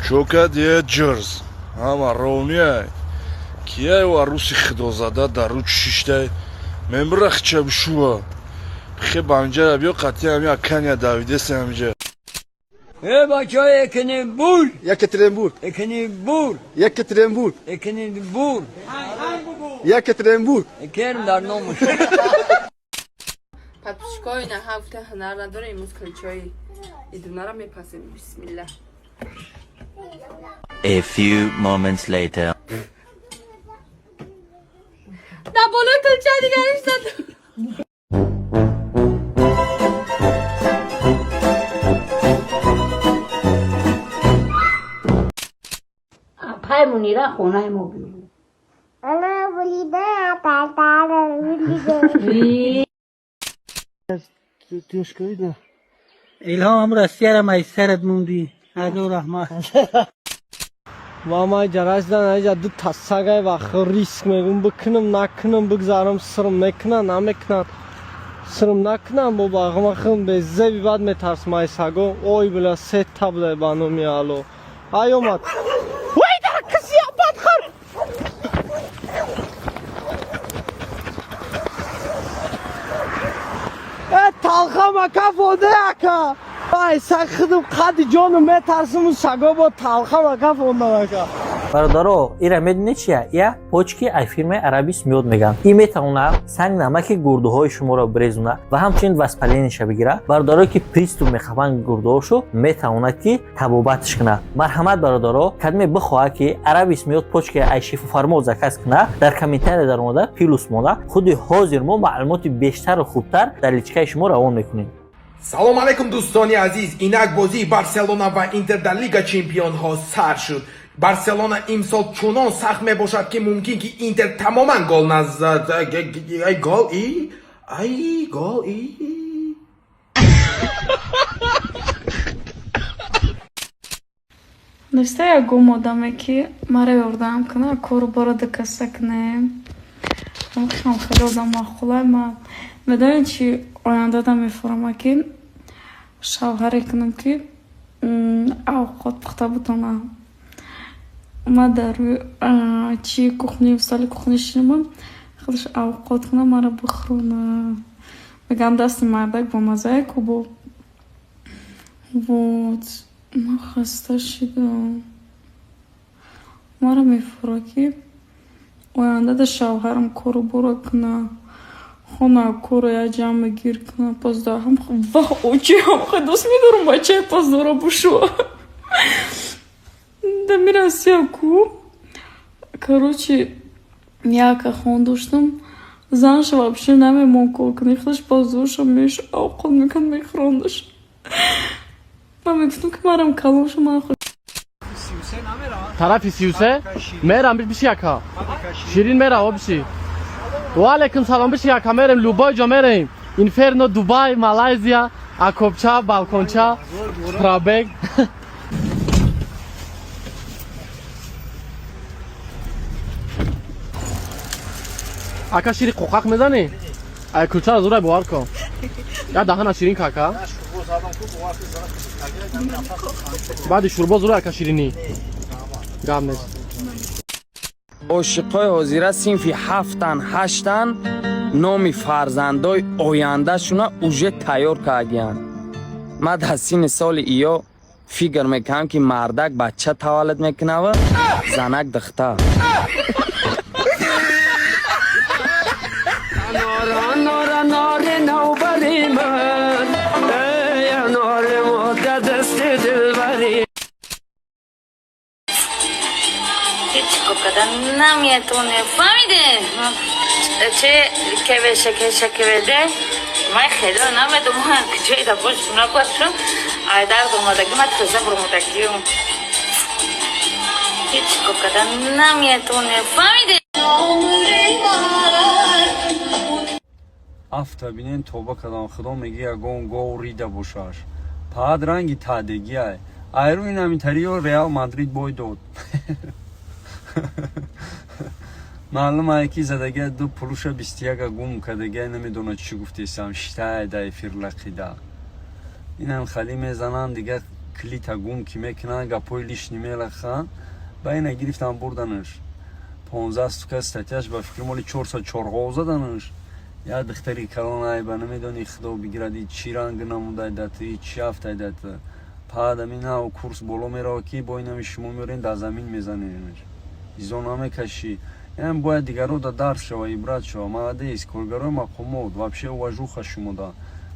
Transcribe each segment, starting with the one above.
Чокад е ҷирз. Ҳама ровняй. Кияй аруси худозада дар рӯ шиштай. Мембира хича бишува. Хе банҷара биё қатъи ҳами акания давидеси ҳамиҷа. Э бача Екатеринбург, Екатеринбург, Екатеринбург, Екатеринбург, Екатеринбург. Екатеринбург. Керм дар номуш. Подписчикои наҳа гуфта ҳунар надорем, имрӯз кулчаи идунара мепасем. Бисмилла. A few moments later. Дар болои кулча дигариш зад. Пай Мунира хонаи мо биёбу. Илҳом ам Россияра майсарат мунди. Адо раҳмат. Мамай ҷарашдан аҷа ду тасагай ва риск мегум бикунам накунам бигзарам сирм мекунан намекунан сирм накунан бо бағмахм безеби бад метарсм ай саго ой била се табла ба номи Алло ай омад вай дар киси бадхар э талха мака фонде ака ай саг худум қади ҷону метарсиму саго бо талха мака фондан ака. Бародаро, ира медонед чия? Я почки ай фирмаи Арабис Миёд меган. И метавона санг намаки гурдуҳои шуморо бирезона ва ҳамчунин воспалениеша бигира. Бародарое ки приступ мехабанд гурдуҳошо, метавонад ки табобатш кунад. Марҳамат, бародаро, кадме бихоҳад ки Арабис Миёд почки ай Шифофармо заказ кунад, дар комментария даромада плюс монда, худи ҳозир мо маълумоти бештару хубтар дар личкаи шумо равон мекунем. Салом алейкум, дӯстони азиз! Инак бозии Барселона ва Интер дар Лига Чемпионҳо сар шуд. Барселона имсол чунон сахт мебошад, ки мумкин ки Интер тамоман гол назад. Ай гол и ай гол и. Неста ягон одаме, ки мара ёрдам кунад, кору бора дукаса кунем. Хам хеле одам маъқулай. Ман медонед чи ояндада мефурама, ки шавҳаре кунам, ки авқот пухта бутонам. Ма дар рӯи чи кухни, столи кухни шинамам, худаш авқот кунам, мара бихӯрона. Мегӯям, дасти мардак бомаззае ку бо. Вот ман хаста шидам. Мара мефура, ки ояндада шавҳарам кору бора кунад, хона корро як ҷамъ гир кунад, поздоҳам ва очиам хеле дӯст медорам бачаи поздора бушува. Да ми Россия ку, короче, яка хон доштам, занша вообще намемон кор кунад, худаш поздорша меш авқот мекард, мехӯрондаш. Ман мегуфтам, ки марам калон шум, ман Тарафи 33 мерам, биши яка ширин мера о биши. Ва алейкум салом, биши яка, мерем, любой ҷо мерем: Инферно, Дубай, Малайзия, Акопча, балконча, пробег. Ака, шири қоқақ мезанӣ? Ай кулча зурай бовар кун, я даҳана ширин кака. Баъди шурбо зурай, ака, ширинӣ гап нест. Ошиқҳои ҳозира синфи ҳафтан, ҳаштан, номи фарзандои ояндашуна уже тайёр кардиянд. Ман дар синни соли иё фикр мекунам, ки мардак бача таваллуд мекунава, занак духтар. Анор, навбари ман, эй анори дасти дилбари. Ҳеҷ кор кардан наметавонем, фаҳмидем че кевеше кеведе. Ман хело намедонам, куҷои да бош набошум. Ай дард омадагӣ, ман тоза буромадагиюм. Ҳеҷ кор кардан наметавонем, фаҳмидем. Афта бинен, тоба кардам, худо меги ягон гов рида бошаш. Паат ранги таъдегиай. Айру ин ҳаминтариё Реал Мадрид бой дод. Маълум ай ки задагия ду пулуша 21-а гум кардагия, намедона чӣ гуфтесам, штай дай фирлақида. Инам хали мезананд дига. Калита гум ки мекунанд, гапҳои лишний мелаханд. Ба ина гирифтан, бурданаш. 15 сука статьяш, ба фикри моли 400 чорғов заданаш. Як духтари калон айба намедони, худо бигиради, чӣ ранг намудай дати, чӣ афтай дати. Паъд ами нав курс боло мерава, ки бо инами шумо меорен, дар замин мезанемш, изо намекашӣ. Ин бояд дигаро да дарс шава, ибрат шава. Молодец, коргарои мақомот, вообще уважуха шумода.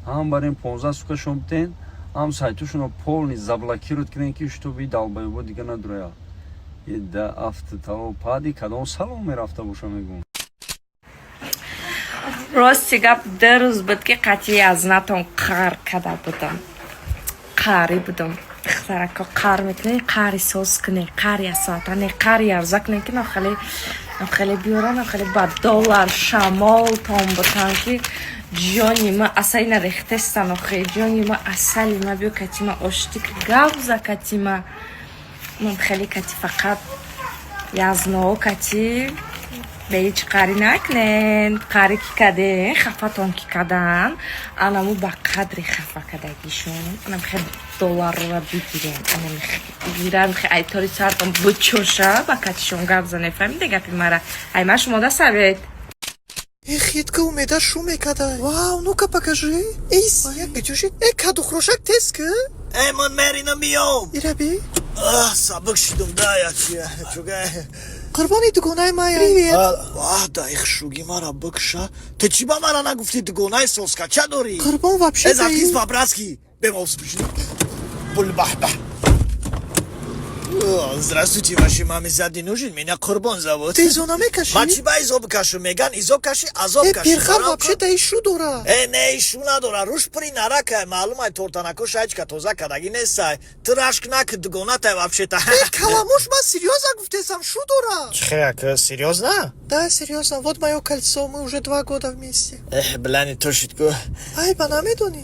Ҳам барем 15 сука шумо битен, ҳам сайтушуно полный заблокировать кунен, ки чтобы долбоёбо дига надуроя. Да афт тао пади кадом салон мерафта боша, мегум. Рости гап, 2 рӯз буд, ки қатъи азнатон қар када будам, қарӣ будам. Духтарако, қар мекунед, қари соз кунед, қари асоата не, қари арза кунед, ки нохеле нохеле биёран, нохеле ба доллар шамолтон бутан, ки ҷони ма асали нарехтестан. Охе, ҷони ма, асали ма, биё катима оштик гавза, катима ман хеле кати фақат язно кати бе ҳеҷ қарӣ накунен. Қарӣ ки каден, хафатон ки кадан, анаму ба қадри хафа кадагишон анам хе долларро бигирен, анам гиран, хе айтори сартон бучоша, ба катишон гап зане. Фаҳмиде гапи мара? Ай ма шумо да совет. Эх, хитка умеда шу мекадай. Вау, ну-ка покажи. Эй, як битюшит. Э, каду хрошак тез ки? Э, ман мерина миём. Ираби? Ах, сабук шидум да, я чи, чуга. Қурбони дугонаи мая. Привет. Вах, да их шуги мара бикша. Ту чӣ ба мара нагуфтӣ, дугонаи соскача дорӣ? Қурбон, вообще. Э, заткнись по-братски. Бемовс бишин. Булбахба. Здравствуйте, вашей маме задний нужен? Меня Курбон зовут. Ты изо намекаши? Ма чӣ ба изо бикашум? Меган изо каши, азоб Э, каши. пирхар вообще-то ишу дора. Э, не, ишу надора. Руш при наракай. Маълум ай, тортанако шайчка тоза кадаги нестай. Ту рашк нак, дугонатай вообще-то. Э, каламуш, ма серьезно гуфтесам, шу дора. Чихе, серьезно? Да, серьезно. Вот мое кольцо, мы уже 2 года вместе. Эх, бля, не то шитку. Ай, ба намедонӣ?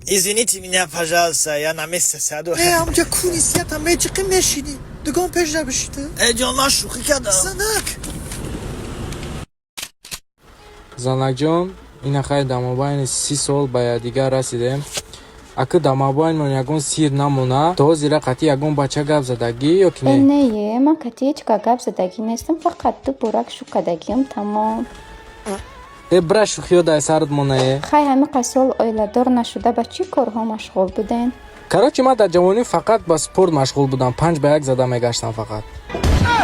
Извините меня, пожалуйста, я на месте сяду. Э, амҷа кунис, ята меҷиқи мешинӣ. Дугон пеш набишида. Э, ҷон, ман шӯхӣ кардам. Занак. Занакҷон, ина хай, дар мобайни 30 сол ба якдигар расидем. Ака, дар мобайнмон ягон сир намона, то зира қатъи ягон бача гап задагӣ ё ки Э, не? Не, ман кати ҳеҷ ка гап задагӣ нестам, фақат ду бурак шукадагиам, тамом. Э, бира, шӯхиё дар сарат монае. Хай, ҳамиқа сол оиладор нашуда ба чӣ корҳо машғул буден? Короче, ман дар ҷавонӣ фақат ба спорт машғул будам, 5 ба 1 зада мегаштам фақат.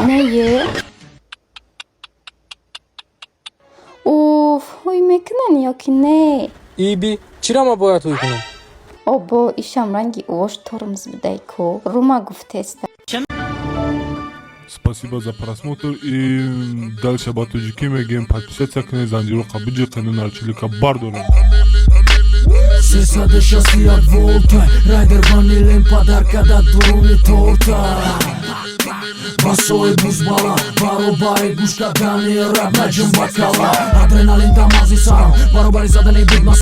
Не, уф, ҳуй мекунан ё ки не? Иби, чиро ма бояд ҳуй кунам? Обо, ишам ранги увош тормоз будай ку, рума гуфтеста. Спасибо за просмотр и дальше ба тоҷикӣ мегӯем: подписаться кунед, занҷироқа биҷиқену нарчилика бардорем. 361 волта райдер ванилем падаркада дуруни торта басои бузбала баробари гӯш кардани раб наҷум бакала адреналин дамази сарам баробари задани бигма.